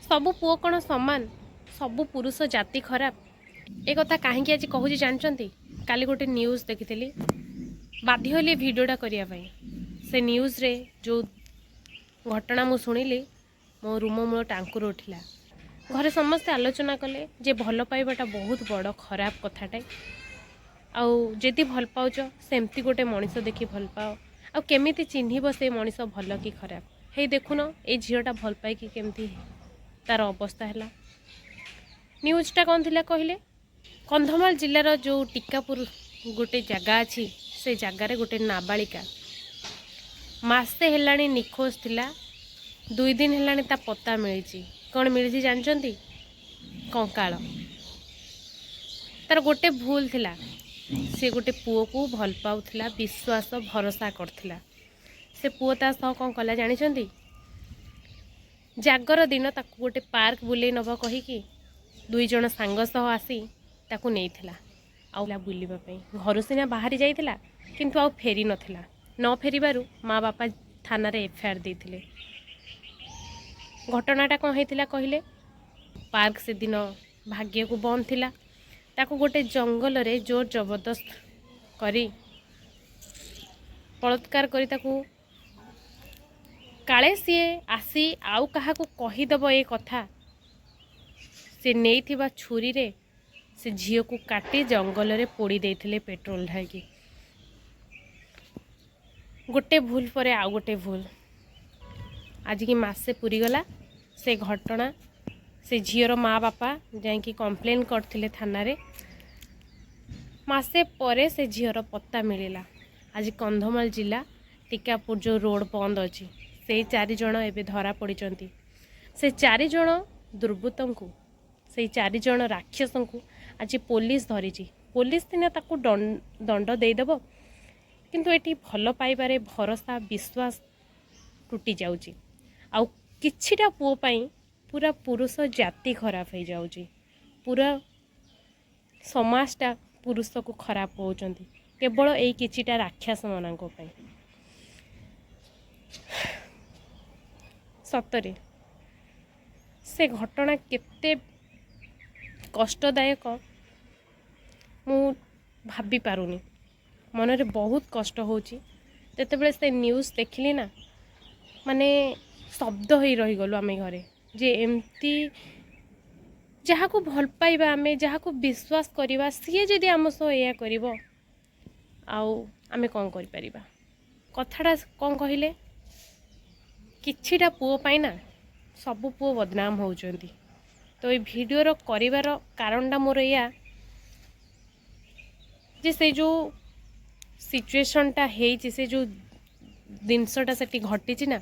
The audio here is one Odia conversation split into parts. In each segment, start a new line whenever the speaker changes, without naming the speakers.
ସବୁ ପୁଅ କ'ଣ ସମାନ? ସବୁ ପୁରୁଷ ଜାତି ଖରାପ? ଏ କଥା କାହିଁକି ଆଜି କହୁଛି ଜାଣିଛନ୍ତି? କାଲି ଗୋଟେ ନ୍ୟୁଜ୍ ଦେଖିଥିଲି, ବାଧ୍ୟ ହେଲି ଏ ଭିଡ଼ିଓଟା କରିବା ପାଇଁ। ସେ ନ୍ୟୁଜ୍ରେ ଯେଉଁ ଘଟଣା ମୁଁ ଶୁଣିଲି, ମୋ ରୁମ ମୂଳ ଟାଙ୍କୁରି ଉଠିଲା। ଘରେ ସମସ୍ତେ ଆଲୋଚନା କଲେ ଯେ ଭଲ ପାଇବାଟା ବହୁତ ବଡ଼ ଖରାପ କଥାଟେ, ଆଉ ଯଦି ଭଲ ପାଉଛ, ସେମିତି ଗୋଟେ ମଣିଷ ଦେଖି ଭଲ ପାଅ। ଆଉ କେମିତି ଚିହ୍ନିବ ସେ ମଣିଷ ଭଲ କି ଖରାପ? ହେଇ ଦେଖୁନ, ଏଇ ଝିଅଟା ଭଲ ପାଇକି କେମିତି ତାର ଅବସ୍ଥା ହେଲା। ନ୍ୟୁଜ୍ଟା କ'ଣ ଥିଲା କହିଲେ, କନ୍ଧମାଳ ଜିଲ୍ଲାର ଯେଉଁ ଟିକାପୁର ଗୋଟେ ଜାଗା ଅଛି, ସେ ଜାଗାରେ ଗୋଟେ ନାବାଳିକା ମାସେ ହେଲାଣି ନିଖୋଜ ଥିଲା। 2 ଦିନ ହେଲାଣି ତା ପତ୍ତା ମିଳିଛି। କ'ଣ ମିଳିଛି ଜାଣିଛନ୍ତି? କଙ୍କାଳ। ତାର ଗୋଟେ ଭୁଲ ଥିଲା, ସେ ଗୋଟେ ପୁଅକୁ ଭଲ ପାଉଥିଲା, ବିଶ୍ୱାସ ଭରସା କରିଥିଲା। ସେ ପୁଅ ତା ସହ କ'ଣ କଲା ଜାଣିଛନ୍ତି? ଜାଗର ଦିନ ତାକୁ ଗୋଟେ ପାର୍କ ବୁଲେଇ ନେବ କହିକି ଦୁଇ ଜଣ ସାଙ୍ଗ ସହ ଆସି ତାକୁ ନେଇଥିଲା ଆଉ ବୁଲିବା ପାଇଁ। ଘରୁ ସିନା ବାହାରି ଯାଇଥିଲା, କିନ୍ତୁ ଆଉ ଫେରି ନଥିଲା। ନ ଫେରିବାରୁ ମା ବାପା ଥାନାରେ ଏଫଆଇଆର୍ ଦେଇଥିଲେ। ଘଟଣାଟା କ'ଣ ହେଇଥିଲା କହିଲେ, ପାର୍କ ସେଦିନ ଭାଗ୍ୟକୁ ବନ୍ଦ ଥିଲା। ତାକୁ ଗୋଟେ ଜଙ୍ଗଲରେ ଜୋର ଜବରଦସ୍ତ କରି, ବଳାତ୍କାର କରି ତାକୁ, କାଳେ ସିଏ ଆସି ଆଉ କାହାକୁ କହିଦେବ ଏ କଥା, ସେ ନେଇଥିବା ଛୁରୀରେ ସେ ଝିଅକୁ କାଟି ଜଙ୍ଗଲରେ ପୋଡ଼ି ଦେଇଥିଲେ ପେଟ୍ରୋଲ ଢାଳିକି। ଗୋଟେ ଭୁଲ ପରେ ଆଉ ଗୋଟେ ଭୁଲ। ଆଜିକି ମାସେ ପୁରିଗଲା ସେ ଘଟଣା। ସେ ଝିଅର ମା ବାପା ଯାଇକି କମ୍ପ୍ଲେନ୍ କରିଥିଲେ ଥାନାରେ। ମାସେ ପରେ ସେ ଝିଅର ପତ୍ତା ମିଳିଲା। ଆଜି କନ୍ଧମାଳ ଜିଲ୍ଲା ଟିକାପୁର ଯେଉଁ ରୋଡ଼ ବନ୍ଦ ଅଛି, ସେଇ ଚାରିଜଣ ଏବେ ଧରା ପଡ଼ିଛନ୍ତି। ସେ ଚାରିଜଣ ଦୁର୍ବୃତ୍ତଙ୍କୁ, ସେଇ ଚାରିଜଣ ରାକ୍ଷସଙ୍କୁ ଆଜି ପୋଲିସ ଧରିଛି। ପୋଲିସ ସିନା ତାକୁ ଦଣ୍ଡ ଦେଇଦେବ, କିନ୍ତୁ ଏଠି ଭଲ ପାଇବାରେ ଭରସା, ବିଶ୍ୱାସ ତୁଟି ଯାଉଛି। ଆଉ କିଛିଟା ପୁଅ ପାଇଁ ପୁରା ପୁରୁଷ ଜାତି ଖରାପ ହେଇଯାଉଛି। ପୁରା ସମାଜଟା ପୁରୁଷକୁ ଖରାପ କହୁଛନ୍ତି କେବଳ ଏଇ କିଛିଟା ରାକ୍ଷସମାନଙ୍କ ପାଇଁ। ସତରେ ସେ ଘଟଣା କେତେ କଷ୍ଟଦାୟକ, ମୁଁ ଭାବିପାରୁନି। ମନରେ ବହୁତ କଷ୍ଟ ହେଉଛି। ଯେତେବେଳେ ସେ ନ୍ୟୁଜ୍ ଦେଖିଲି ନା, ମାନେ ସ୍ତବ୍ଧ ହେଇ ରହିଗଲୁ ଆମେ ଘରେ, ଯେ ଏମିତି ଯାହାକୁ ଭଲ ପାଇବା ଆମେ, ଯାହାକୁ ବିଶ୍ୱାସ କରିବା, ସିଏ ଯଦି ଆମ ସହ ଏଇଆ କରିବ, ଆଉ ଆମେ କ'ଣ କରିପାରିବା? କଥାଟା କ'ଣ କହିଲେ, କିଛିଟା ପୁଅ ପାଇଁ ନା ସବୁ ପୁଅ ବଦନାମ ହେଉଛନ୍ତି। ତ ଏଇ ଭିଡ଼ିଓର କରିବାର କାରଣଟା ମୋର ଏଇଆ ଯେ ସେ ଯେଉଁ ସିଚୁଏସନ୍ଟା ହେଇଛି, ସେ ଯେଉଁ ଜିନିଷଟା ସେଠି ଘଟିଛି ନା,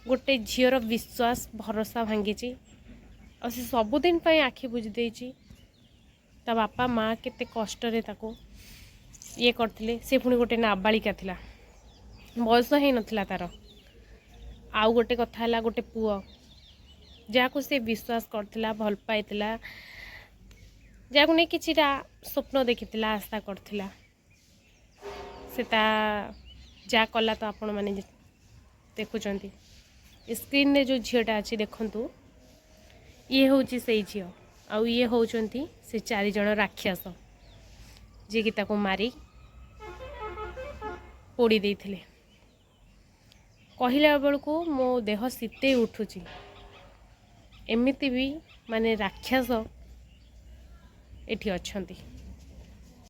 ଗୋଟେ ଝିଅର ବିଶ୍ୱାସ ଭରସା ଭାଙ୍ଗିଛି ଆଉ ସେ ସବୁଦିନ ପାଇଁ ଆଖି ବୁଜି ଦେଇଛି। ତା ବାପା ମା କେତେ କଷ୍ଟରେ ତାକୁ ଇଏ କରିଥିଲେ। ସେ ପୁଣି ଗୋଟେ ନାବାଳିକା ଥିଲା, ବୟସ ହେଇନଥିଲା ତାର। ଆଉ ଗୋଟେ କଥା ହେଲା, ଗୋଟେ ପୁଅ ଯାହାକୁ ସେ ବିଶ୍ୱାସ କରିଥିଲା, ଭଲ ପାଇଥିଲା, ଯାହାକୁ ନେଇ କିଛିଟା ସ୍ୱପ୍ନ ଦେଖିଥିଲା, ଆଶା କରିଥିଲା, ସେ ତା ଯାହା କଲା ତ ଆପଣମାନେ ଦେଖୁଛନ୍ତି। ସ୍କ୍ରିନ୍ରେ ଯେଉଁ ଝିଅଟା ଅଛି ଦେଖନ୍ତୁ, ଇଏ ହେଉଛି ସେଇ ଝିଅ ଆଉ ଇଏ ହେଉଛନ୍ତି ସେ ଚାରିଜଣ ରାକ୍ଷସ, ଯିଏକି ତାକୁ ମାରି ପୋଡ଼ି ଦେଇଥିଲେ। କହିଲା ବେଳକୁ ମୋ ଦେହ ଶୀତେଇ ଉଠୁଛି। ଏମିତି ବି ମାନେ ରାକ୍ଷସ ଏଠି ଅଛନ୍ତି।